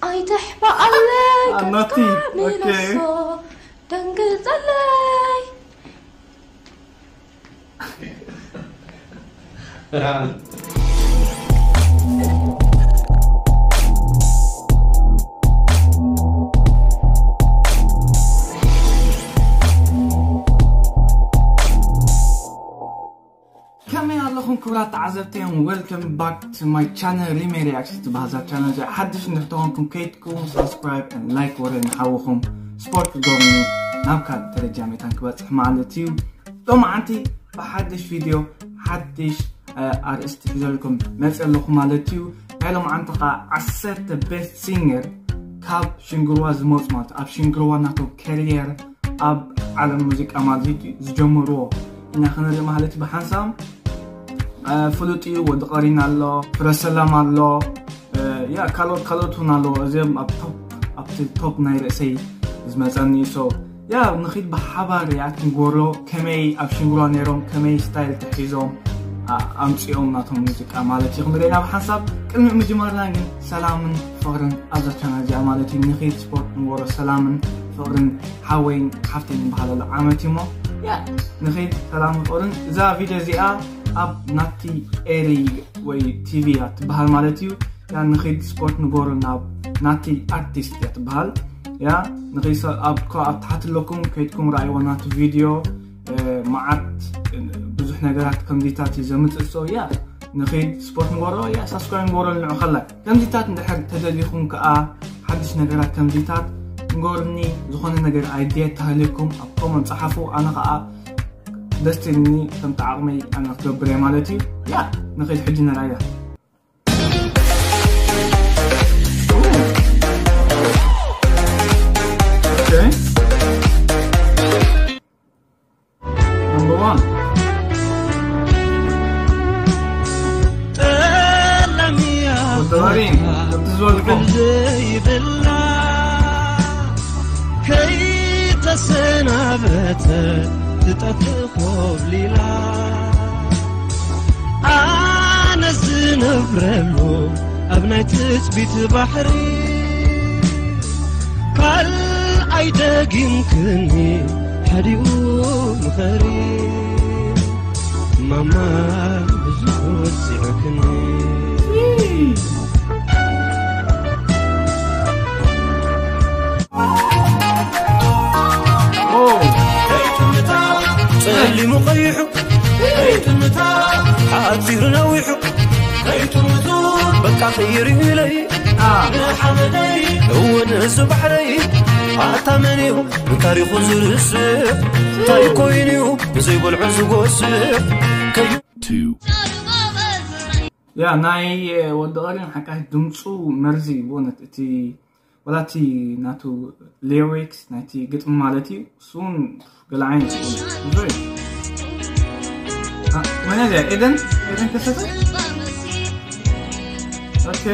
ኣይተሕባኣለይ ኣናቲ፣ ኦኬ። ደንግጸለይ ከመይ ኣለኹም ክቡራት ተዓዘብተይን? Welcome back to my channel, Rime Reaction ትበሃል እዛ ቻነል እዚኣ። ሓድሽ እንድሕር ተኾንኩም ከይድኩም subscribe and like ወረ ንሓውኹም ስፖርት ክትገብሩኒ ናብ ካልእ ደረጃ መታን ክበጽሕ ማለት እዩ። ሎማዓንቲ ብሓድሽ ቪድዮ ሓድሽ ኣርእስቲ ሒዘልኩም መፅእ ኣለኹ ማለት እዩ። ናይ ሎማዓንቲ ከዓ ዓሰርተ best singer ካብ ሽንግርዋ ዝመፁ ማለት ኣብ ሽንግርዋ ናቶም career ኣብ ዓለም ሙዚቃ ማለት እዩ ዝጀመርዎ ኢና ክንርኢ ማለት እዩ። ብሓንሳብ ፍሉጥ እዩ። ወዲ ቀሪን ኣሎ፣ ፍረሰላም ኣሎ፣ ያ ካልኦት ካልኦት እውን ኣለዎ። እዚኦም ኣብ top ኣብቲ top ናይ ርእሰይ ዝመፀኒ። So ያ ንኺድ ብሓባር ያ ክንጎሮ ከመይ ኣብ ሽንግሮ ነይሮም፣ ከመይ style ተሒዞም ኣምፅኦም ናቶም ሙዚቃ ማለት እዩ ክንርኢ ናብ ሓንሳብ። ቅድሚ ምጅማርና ግን ሰላምን ፍቕርን ኣብዛ ቻናል እዚኣ ማለት እዩ። ንኺድ ስፖርት ክንጎሮ ሰላምን ፍቕርን ሓወይን ሓፍተይን ይበሃል ኣሎ ዓመት እዩ እሞ ያ ንኺድ ሰላምን ፍቕርን። እዛ ቪድዮ እዚኣ ኣብ ናቲ ኤሪ ወይ ቲቪ እያ ትበሃል ማለት እዩ። ያ ንኺድ ስፖርት ንጎሮ ናብ ናቲ ኣርቲስት እያ ትበሃል። ያ ንኺድ ኣብ ታሕቲ ኣለኩም ከይድኩም ረኣይዎ ናቲ ቪድዮ። መዓት ብዙሕ ነገራት ከምዚታት እዩ ዘምፅእ። So ያ ንኺድ ስፖርት ንጎሮ ያ ሳብስክራይብ ንጎሮ ንዑ ከላይ ከምዚታት እንድሕር ተደሊኹም ከዓ ሓድሽ ነገራት ከምዚታት ንጎርኒ። ዝኾነ ነገር ኣይድያ ተሃልየኩም ኣብ ኮመንት ፀሓፉ። ኣነ ከዓ ደስ ትብልኒ ከምቲ ዓቕመይ ኣነ ክገብር እየ ማለት እዩ። ያ ንኺድ ሕጂ ንርኣያ። Okay. Number one. ጠላሚያ ወደባሪን ወዲ ዝበልኩም ዘይብላ ከይተሰናበተ ትጠፍእ ኮብሊላ ኣነ ዝነብረሉ ኣብ ናይ ትጽቢት ባሕሪ ካልኣይ ደጊምክኒ ሓዲኡ ምኸሪ ማማ ብዙሕ ወሲዕክኒ ጸሊሙ ቀይሑ ከይጥምታ ሓጺሩ ነዊሑ ከይጥምቱ በቃ ቀይር ኢለይ ንሓመደይ እውን እዚ ባሕረይ ኣታ መን እዩ ንታሪኹ ዝርስዕ እንታይ ኮይኑዩ ብዘይበልዑ ዝጎስዕ Two. ያ ናይ ወዲ ቀሪን ሓቃይ ድምፁ መርዚ ብእውነት እቲ ወላ እቲ ናቱ ሊሪክስ ናይቲ ግጥሚ ማለት እዩ እሱን ገለ ዓይነት መን እዚኣ ኤደን ኤደን ከሰተ ኦኬ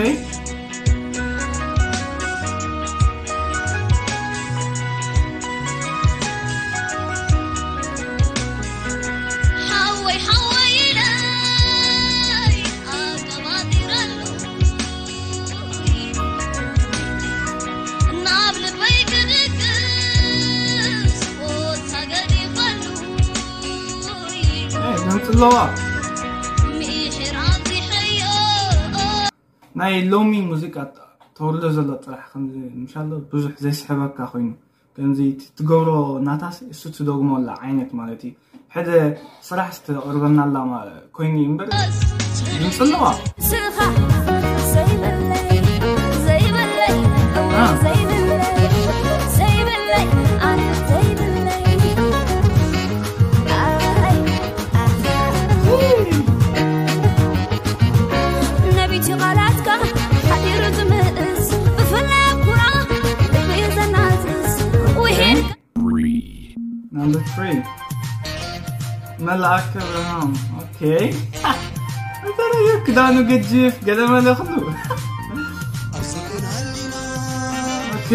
ናይ ሎሚ ሙዚቃ ተወርዶ ዘሎ ጥራሕ ከምዚ ምሻሎ ብዙሕ ዘይስሕበካ ኮይኑ ከምዚ ትገብሮ ናታስ እሱ ትደግሞ ኣላ ዓይነት ማለት እዩ ሕደ ስራሕ ዝተቕርበና ኣላ ኮይኑ እዩ እምበር ድምፂ ኣለዋ ስኻ ዘይብለይ ዘይብለይ ዘይብለይ ዘይብለይ ኣነ ዘይብለይ ነቢቲ ቃላትካ ሓዲሩ ዝምእስ ብፍላይ ኩራ ልቢ ዘናዝዝ ውሄን Three. Number three. መልኣክ ኣብርሃም ኦኬ እንተረዩ ክዳኑ ገጅፍ ገለ መለ ክሉ ኦኬ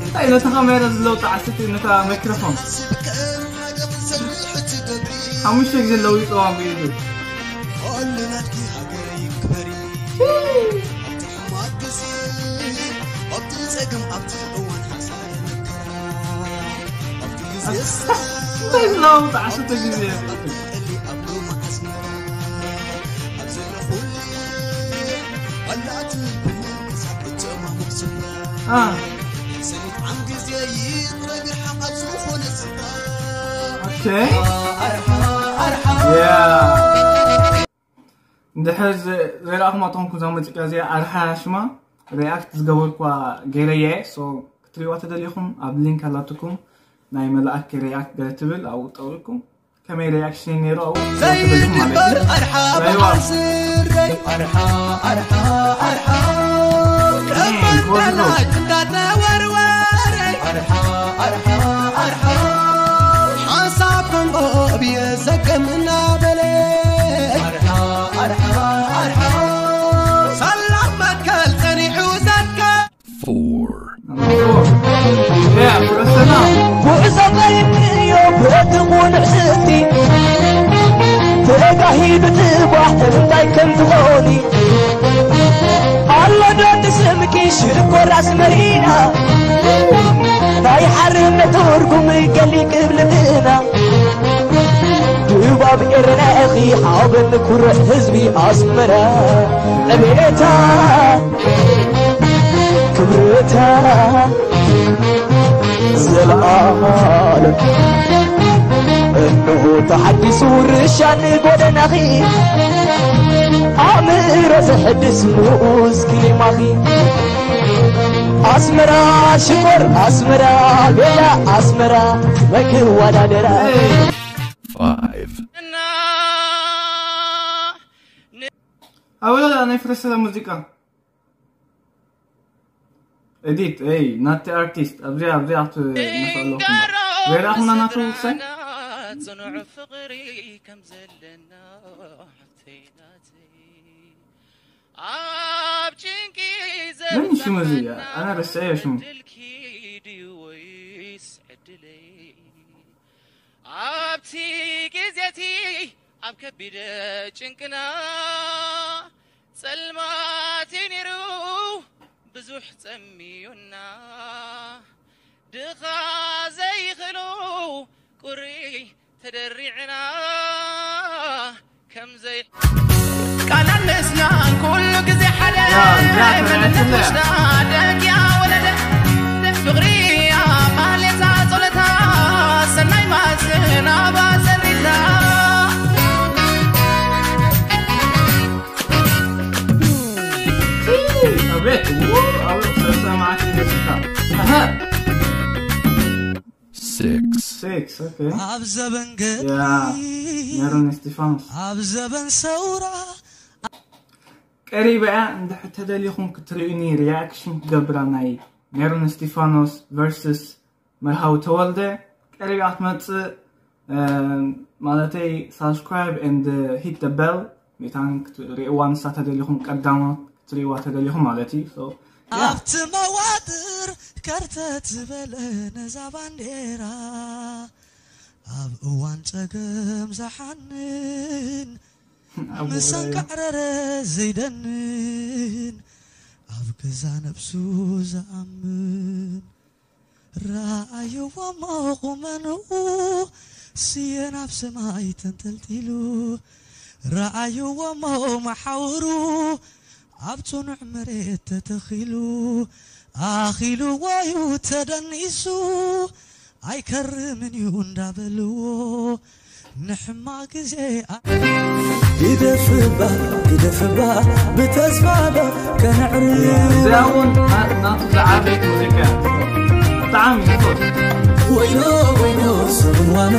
እንታይ ነቲ ካሜራ ዝለውጥ ዓስቲ ነታ ማይክሮፎን ሓሙሽተ ግዜ ለዊጥዋ ብኢዱ። እንታይ ዝለውጥ ዓስቲ ግዜ ኦኬ። እንድሕር ዘይረኣኹማ ተኾንኩም እዛ ሙዚቃ እዚኣ ኣርሓ ሽማ ሪኣክት ዝገበርኳ ገይረየ። ሶ ክትሪእዋ ተደሊኹም ኣብ ሊንክ ኣላትኩም ናይ መላእክ ሪኣክት ገለ ትብል ኣብኡ ጠውልኩም ከመይ ሪኣክሽን ነይሩ ኣብኡ ዘይግበር ኣርሓ በዓል ስረይ ኣርሓ ኣርሓ ኣርሓ ከበላጭ እንዳተወርወረ ኣርሓ ኣርሓ ኣርሓ ሓሳብ ኮንጎ ብየ ዘገም እናበለ ኣርሓ ኣርሓ ኣርሓ ሰላም መከል ጸኒሑ ዘከ Four. ጉዕዞ በይንዮ ብረትሙ ንዕስቲ ተጋሂዱ ጽባሕ እንታይ ከም ዝኾኒ ኣሎ ዶ ትስምኪ ሽኮር ኣስመሪና ናይ ሓርነት ትርጉም ገሊ ቅብልትና ድባብ ኤረና ኢኺ ሓበን ኩርዕ ህዝቢ ኣስመራ ዕቤታ ክብርታ ዘልኣለም እንሆ ተሓዲሱ ርሻን ጎደናኺ ኣእምሮ ዘሕድስ ንኡስ ክሊማኺ ኣስመራ ሽኮር ኣስመራ ቤላ ኣስመራ መክዋዳደራ Five. ኣበለ ናይ ፍረሰለ ሙዚቃ ኤዲት ይ ናቲ ኣርቲስት ኣብዚኣ ኣብዚኣ ክትነስኣለኹም ዘይረኣኹምና ናቱ ክሳይ ጽኑዕ ፍቕሪ ከም ዘለና ሓፍተይ ናተይ ኣብ ጭንቂ መን ሽሙ እዚ ኣነ ረስዐዮ ሽሙ ድልኪ ድዩ ወይስ ዕድለይ ኣብቲ ግዜቲ ኣብ ከቢድ ጭንቅና ጸልማት ነይሩ ብዙሕ ጸሚዩና ድኻ ዘይኽእሉ ቁሪ ተደሪዕና ከምዘይ ቃል ኣልስና ኩሉ ግዜ ሓደ መንነትና ደጊያ ወለደ ፍቕሪ ኣማሌታ ጸሎታ ሰናይ ማዝናባ ዘሪታ ኣቤት ኣብሰማዕቲ ደስታ Six. ሴክስ ኦኬ ኣብ ዘበን ገ ያ ሜሮን እስጢፋኖስ ኣብ ዘበን ሰውራ ቀሪበ እያ እንድሕር ተደሊኹም ክትርእዩኒ ሪያክሽን ክገብራ ናይ ሜሮን እስጢፋኖስ ቨርስስ መርሃዊ ተወልደ ቀሪብ እያ ክትመፅእ ማለተይ ሳብስክራይብ and hit the bell ሜታን ክትርእዋ ንሳ ተደሊኹም ቀዳሞት ክትርእዋ ተደሊኹም ማለት እዩ ኣብቲ መዋጥር ከርተት ዝበለ ነዛ ባንዴራ ኣብ እዋን ጸገም ዝሓንን ምሳን ካዕረረ ዘይደንን ኣብ ገዛ ነብሱ ዝኣምን ረኣይዎ እሞ ቁመንኡ ስየ ናብ ሰማይ ተንጠልጢሉ ረኣይዎ እሞ መሓውሩ ኣብ ጽኑዕ መሬት ተተኺሉ ኣኺልዎ እዩ ተደኒሱ ኣይከርምን እዩ እንዳበልዎ ንሕማቕ ግዜ ግደፍባ ግደፍባ ብተስፋ ዶ ከነዕሪ እዚኣ እውን ናቱ ዝዓበየት ሙዚቃ እያ ብጣዕሚ ይፈት ወይኖ ወይኖ ሰብንዋኖ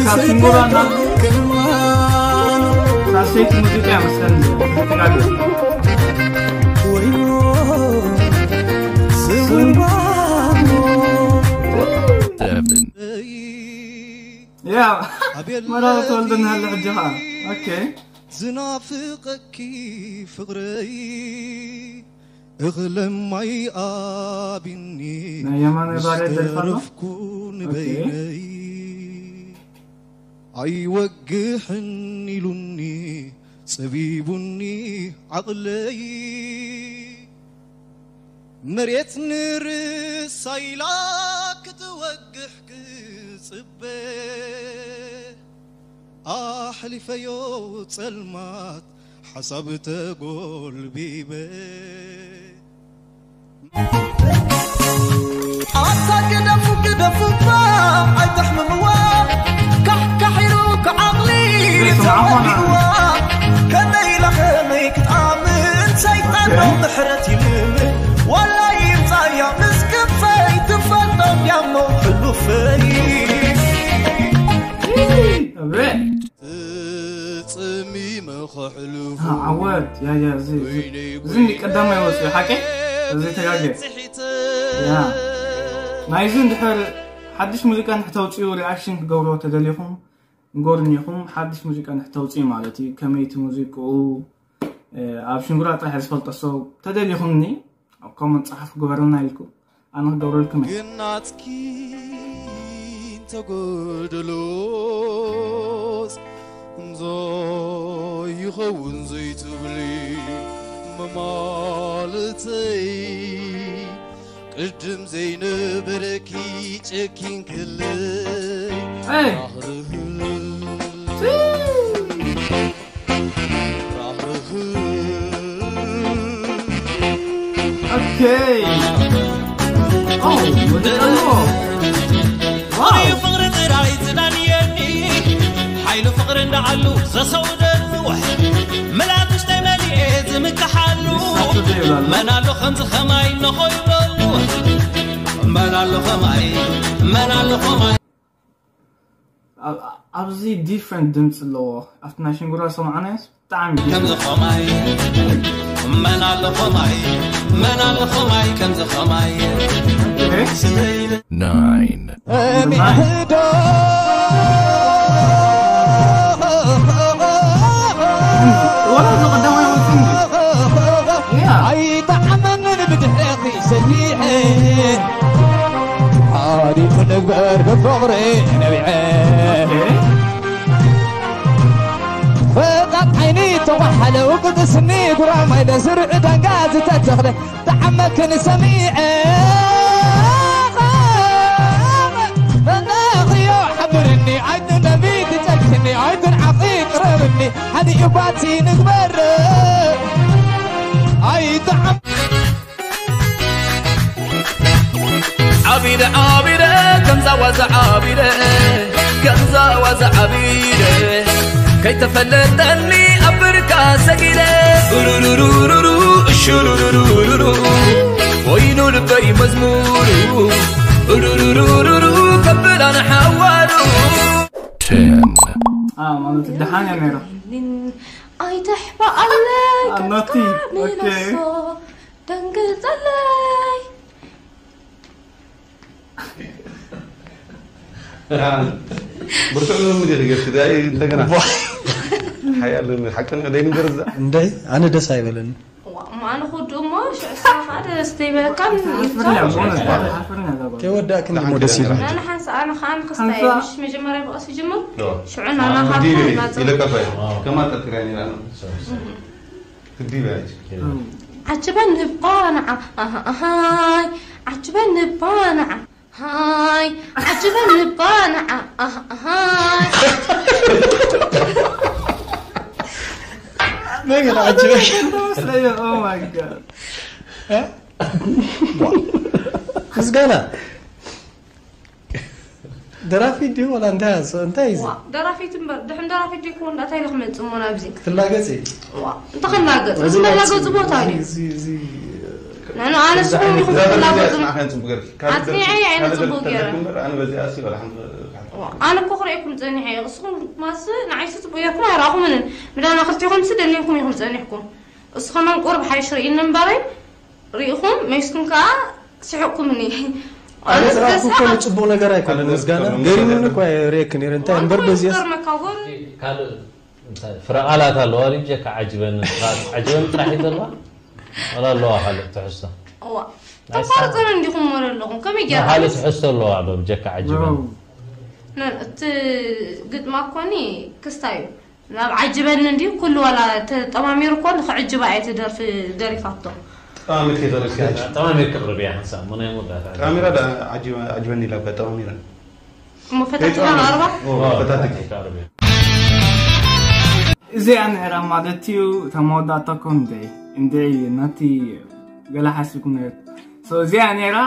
ካብ ትንጉራና ሳሴት ሙዚቃ መስለን ትጋገ ወይኖ ሰብንዋኖ Seven. ያ መራዊ ተወልደ ንሃለ ሕጂ ኸዓ ኦኬ ዝናፍቀኪ ፍቕረይ እኽለ ማይ ኣቢኒ ናይ የማነ ባርያ ደርፋ ነው። ዝተረፍኩ ንበይነይ ኣይወግሕን ኢሉኒ ጸቢቡኒ ዓቕለይ መሬት ንርሳ ኢላ ክትወግሕ ክጽበ ኣሕሊፈዮ ጸልማት ሓሳብ ተጎልቢበ ኣታ ግደፉ ግደፉ እባ ኣይተሕምምዋ ካሕካሕ ኢሉ ክዓቕሊ ተወዲእዋ ከመይ ኢላ ከመይ ክትኣምን ሰይጣን ዶ ምሕረት ይልምን ዋላ ይምፃያ ምስ ክፈይ ትፈልጦ ድያሞ ሕሉፈይ እብረ ጽሚመ ከሕልፉ ዓወት ያያ እዚ እዚ- እዚ እንዲ ቀዳማይ ወፅኡ ሓቂ እዚ ተጋገ ያ ናይዚ እንድሕር ሓድሽ ሙዚቃ እንድሕተውፅኡ ሪኣክሽን ክገብርዎ ተደሊኹም ንጎርኒኹም ሓድሽ ሙዚቃ እንድሕተውፅኡ ማለት እዩ ከመይ እቲ ሙዚቅኡ ኣብ ሽንጉራ ጥራሕ ዝፈልጦ ሰብ ተደሊኹምኒ ኣብ ኮመንት ፀሓፍ ግበረልና ኢልኩም ኣነ ክገብረልኩም እየ ግናጽኪ እንተጎደሎስ እንታይ ይኸውን ዘይትብሊ መማልተይ ቅድም ዘይነበረኪ ጨኪንክለይ Hey! ራህርህ ራህርህ Okay. Oh, ሙዚቃ ኣለዎ። Wow. ፍቕሪ ጥራይ ዝዳንየኒ ሓይሉ ፍቕሪ እንዳዓሉ ዘሰውደሉ ምላትሽ ተመሊኤ ዝምክሓሉ መን ኣሎ ከምዚ ኸማይ ነኾይበሉ መን ኣሎ ኸማይ መን ኣሎ ኸማይ ኣብ- ኣብዚ different ድምፂ ኣለዎ ኣብቲ ናይ ሽንጉራ ሰማዕናዮስ ብጣዕሚ እዩ። ከምዚ ኸማይ መን ኣሎ ኸማይ መን ኣሎ ኸማይ ከምዚ ኸማይ Okay. ስተይለ Nine. ወላ እዚ ቀዳማይ ወፂ እንዲ Yeah. ኣይጠዓመንን ብድሕረኺ ሰኒዐ ሓዲቱ ንግበር ብፍቕሪ ነቢዐ Okay. ፈጣን ዓይኒ ተጓሓለ ውቅጥስኒ ጉራማይለ ስርዕ ዳንጋ ዝተተኽለ ተዓመክን ሰሚዐ በናኽዮ ሓብርኒ ኣይትነቢ ትጨክኒ ኣይትንዓቂ ቅረብኒ ሓዲኡ ባቲ ንግበር ኣይትዓም ዓቢደ ዓቢደ ከምዛ ዋዛ ዓቢደ ከምዛ ዋዛ ዓቢደ ከይተፈለጠኒ ኣብ ብርካ ሰጊደ ሩሩሩሩሩ እሹሩሩሩሩ ኮይኑ ልበይ መዝሙሩ ሩሩሩሩሩ ከብላ ንሓዋሩ Ten. Ah, ማለት ደሓን እያ ነይራ ኣይተሕባኣለይ ኣናቲ okay ደንግፀለይ ብርቱዕ ልምምድ ኢኺ ጌርኪ። ዳይ እንደገና ሓያል ልምምድ ሓቂ ንዕደይ ንገር እዛ እንደይ ኣነ ደስ ኣይበለኒ እሞ ኣነ ክወድኡ እሞ ሽዑ ስኻ ከዓ ደስ ዘይበለካን ከይወዳእክን እሞ ደስ ይብል ኣነ ሓንሳ ኣነ ከዓ ንክስታይ ምሽ መጀመርያ ብቐስ ይጅምር ሽዑ ናና ክዲብ ካብታ ኢለ ናፅም ኢለካ እኮ እየ። ከማን ጠርጥርያ ነይራ ኣነ። ክዲብ እያ። ዓጅበኒ እባ ንዓ ኣሃ ኣሃይ ዓጅበኒ እባ ንዓ ሃይ ዓጅበኒ እባ ንዓ ኣሃ ኣሃይ ነገር ዓጅበ Oh my god. ምስጋና ደራፊ ድዩ ወላ እንታይ ኣስ- እንታይ እዩ እዚ? ዋ ደራፊት እምበር ድሕን ደራፊት ድዩ ክውን እንታይ ኢለ ክመፅእ እሞ ናብዚ ትላገፂ ዋ እንተ ክላገፅ እዚ መላገፂ ቦታ ድዩ እዚ እዚ ንሕና ኣነ ንስኹም ኢኹም ትላገፁ ንዓኸን ፅቡቅ ገርኪ። ካልእ ኣፅኒዐ ደርፊ- እየ ካልእ ደርፊ ንፅቡቅ ገይረ ተደርፊ እምበር ኣነ በዚኣ ኣሲ ወላ ሓንቲ ዋ ኣነ እኮ ክርእየኩም ፀኒሐ እየ ንስኹም ማስ ንዓይሲ ፅቡቅ ገይርኩም ኣይረኣኹምንን ምዳና ክልቲኹም ሲ ደሊኹም ኢኹም ፀኒሕኩም እሱ ከማን ቁርብ ሓይሽ ርእይኒ እምበረይ ርኢኹም መይስኩም ከዓ ስሕቅኩምኒ ኣነ ዝረኣኹ እኮ ንፅቡቅ ነገር ኣይኮነ ምስጋና ገሪሙኒ እኳ ርእየክ ነይረ እንታይ እምበር በዚያስ ገርመካ ጎር ካልእ እንታይ ፍረ ቃላት ኣለዋ ድዩ ብጀካ ዓጅበኒ ዓጅበኒ ጥራሕ እዩ ዘለዋ ወላ ኣለዋ ካልእ ትሕዝቶ? እዋ ተቋርፅን እንዲኹም ወረ ኣለኹም ከመይ ገይራ ካልእ ትሕዝቶ ኣለዋ ዶ ብጀካ ዓጅበን? ነ- እቲ ግጥማ ኮኒ ክስታይ እዩ ናብ ዓጅበኒ እንዲሁ ኩሉ ዋላ ተጠማሚሩ እኮ ንክዕጅባ እየ ትደርፊ ደሪፋቶ ጠማሚርኪ ዘለሽ ጠማሚር ክቕርብ እያ ሓንሳብ ምናይ መወዳእታ ካሜራ ዓጅበኒ ኢላ ጠማሚራ እሞ ፈታትና ኣርባ ፈታትኪ ክቕርብ እያ እዚኣ ነራ ማለት እዩ። ተመወዳእታኩም እንደ እንደ ናቲ ገለ ሓሲብኩም ነ እዚኣ ነራ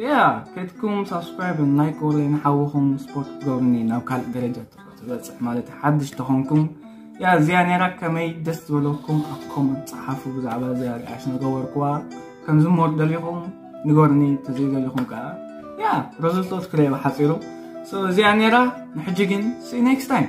ያ ከድኩም ሳብስክራይብ ላይክ ወለ ንሓውኹም ስፖርት ትገብርኒ ናብ ካልእ ደረጃ ትበፅሕ ማለት ሓድሽ ተኾንኩም ያ እዚኣ ነራ ከመይ ደስ ዝበለኩም ኣብ ኮመንት ፀሓፉ ብዛዕባ እዚኣ ሪኣሽ ንገበርኩዋ ከምዚ ሞር ደሊኹም ንገርኒ ተዘይደሊኹም ከዓ ያ ረዘልቶት ክለየ ሓፂሩ እዚኣ ነራ ንሕጂ ግን ሲ ኔክስት ታይም